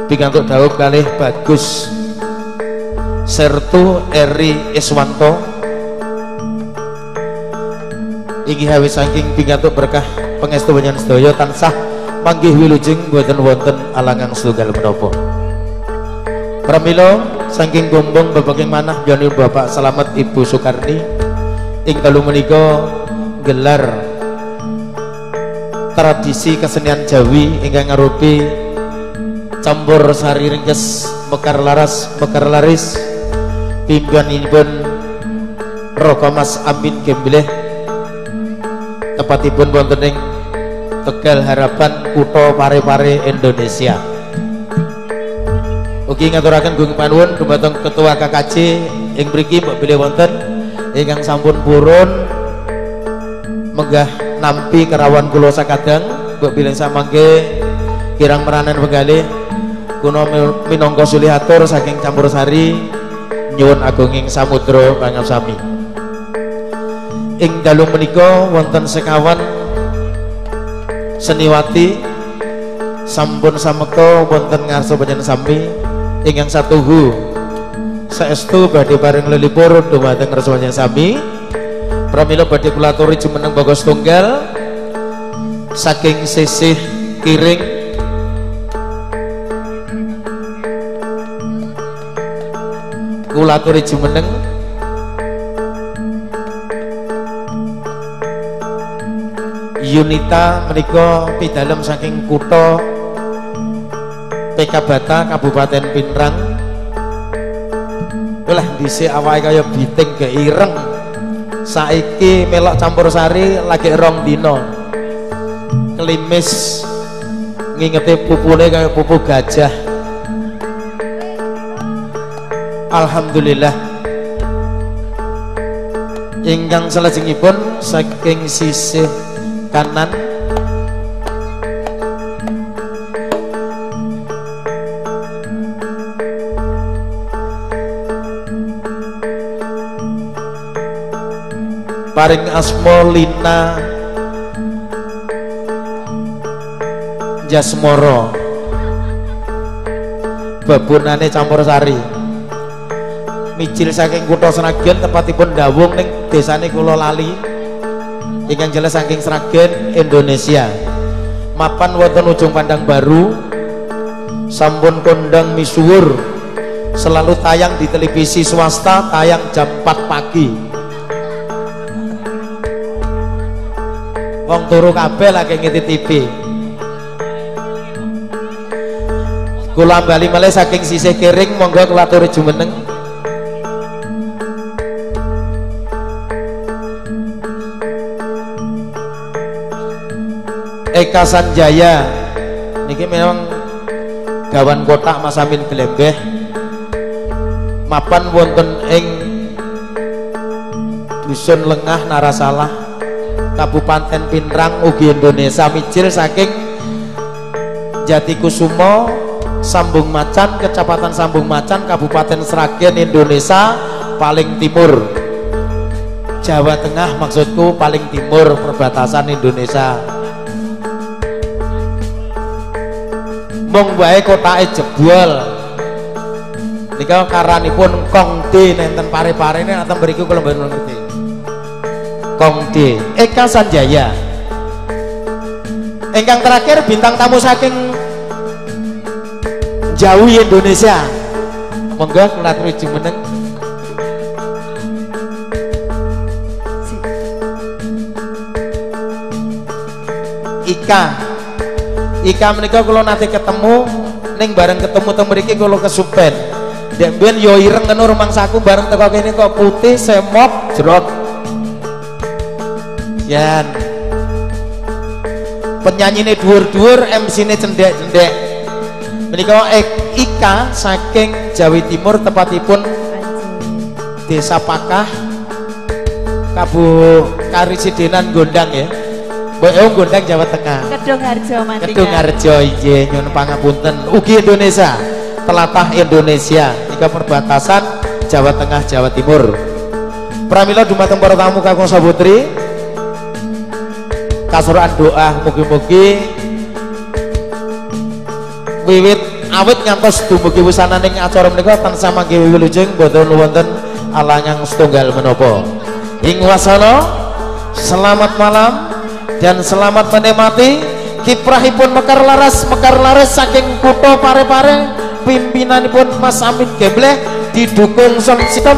Pikantuk dawuh kalih Bagus Sertu Eri Iswanto inggih awit saking pikantuk berkah pangestu panjenengan sedaya tansah manggih wilujeng boten wonten alangan setunggal menapa. Pramila saking Gombong babaking manah piyambak Bapak Slamet Ibu Soekarni ing dalu menika gelar tradisi kesenian Jawi ingkang ngarupi campur sari ringkes mekar laras mekar laris pimpinanipun Raka Mas Amin Gembleh tepatipun wonten ing Tegal Harapan Kutha Parepare Indonesia. Ugi ngaturaken gunging panuwun dumateng Ketua KKJ ing mriki mbok bilih wonten ingkang sampun purun menggah nampi kerawan kula sakadang mbok bilih samangke kirang meranen penggalih kuna minangka sulihatur saking campur sari nyuwun agunging samudra pangaksami. Ing dalu menika wonten sekawan seniwati sampun samekta wonten ngarsa panjenengan sami ingkang satuhu saestu badhe bareng lelipur dumateng ngarsa panjenengan sami. Pramila badhe kula aturi jumeneng bagus tunggal saking sisih kiring kula aturi jumeneng Yunita menika pidalem saking kutha Pekabata Kabupaten Pinrang. Lah dhisik awake kaya biting ge ireng, saiki melok campur sari lagi rong dina klimis ngingeti pupune kaya pupu gajah. Alhamdulillah. Ingkang salajengipun saking sisih kanan paring asma Lina Jasmoro babonane campur sari mijil saking kutha Sragen tepatipun Dawung ning desane kula lali ingkang jelas saking Sragen Indonesia. Mapan wonten Ujung Pandang Baru sampun kondang misuwur selalu tayang di televisi swasta, tayang jam 4 pagi. Wong turu kabeh lagi ngiti TV. Kula bali malih saking sisih kiring monggo kula aturi jumeneng Eka Sanjaya. Niki memang gawan kotak Mas Amin Glembeh mapan wonten ing Dusun Lengah Narasalah Kabupaten Pinrang ugi Indonesia mijil saking Jatikusumo Sambung Macan Kecamatan Sambung Macan Kabupaten Sragen Indonesia paling timur Jawa Tengah, maksudku paling timur perbatasan Indonesia. Mung wae kotake jebol nika karanipun Kongde nenten Pare-pare ini atau mriku kula mboten ngerti. Kongde Eka Sanjaya. Ingkang terakhir bintang tamu saking Jawi Indonesia monggo kula aturi jumeneng Ika. Ika menika kula nate ketemu ning bareng ketemu teng mriki kula kesupen. Ndek mbiyen yo ireng ngono rumangsaku bareng teko kene kok putih semok jrot. Yan. Penyanyine dhuwur-dhuwur, MC-ne cendhek-cendhek. Menika Ika saking Jawi Timur tepatipun Desa Pakah Kabu Karisidenan Gondang ya. Mbok Gondang Jawa Tengah. Kedungharjo Mantingan. Kedungharjo inggih nyuwun pangapunten. Ugi Indonesia, telatah Indonesia, nika perbatasan Jawa Tengah Jawa Timur. Pramila dumateng para tamu kakung saputri kasuran doa mugi-mugi wiwit Awit ngantos dumugi wusananing acara menika tansah mangke wilujeng boten wonten alangan setunggal menapa. Ing wasana, selamat malam dan selamat menikmati kiprahipun Mekar Laras Mekar Laris saking kutha Parepare, pimpinanipun Mas Amin Gembleh, didukung sound system,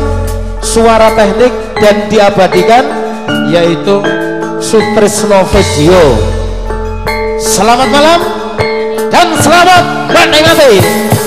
suara teknik dan diabadikan yaitu Sutrisno Video. Selamat malam dan selamat menikmati.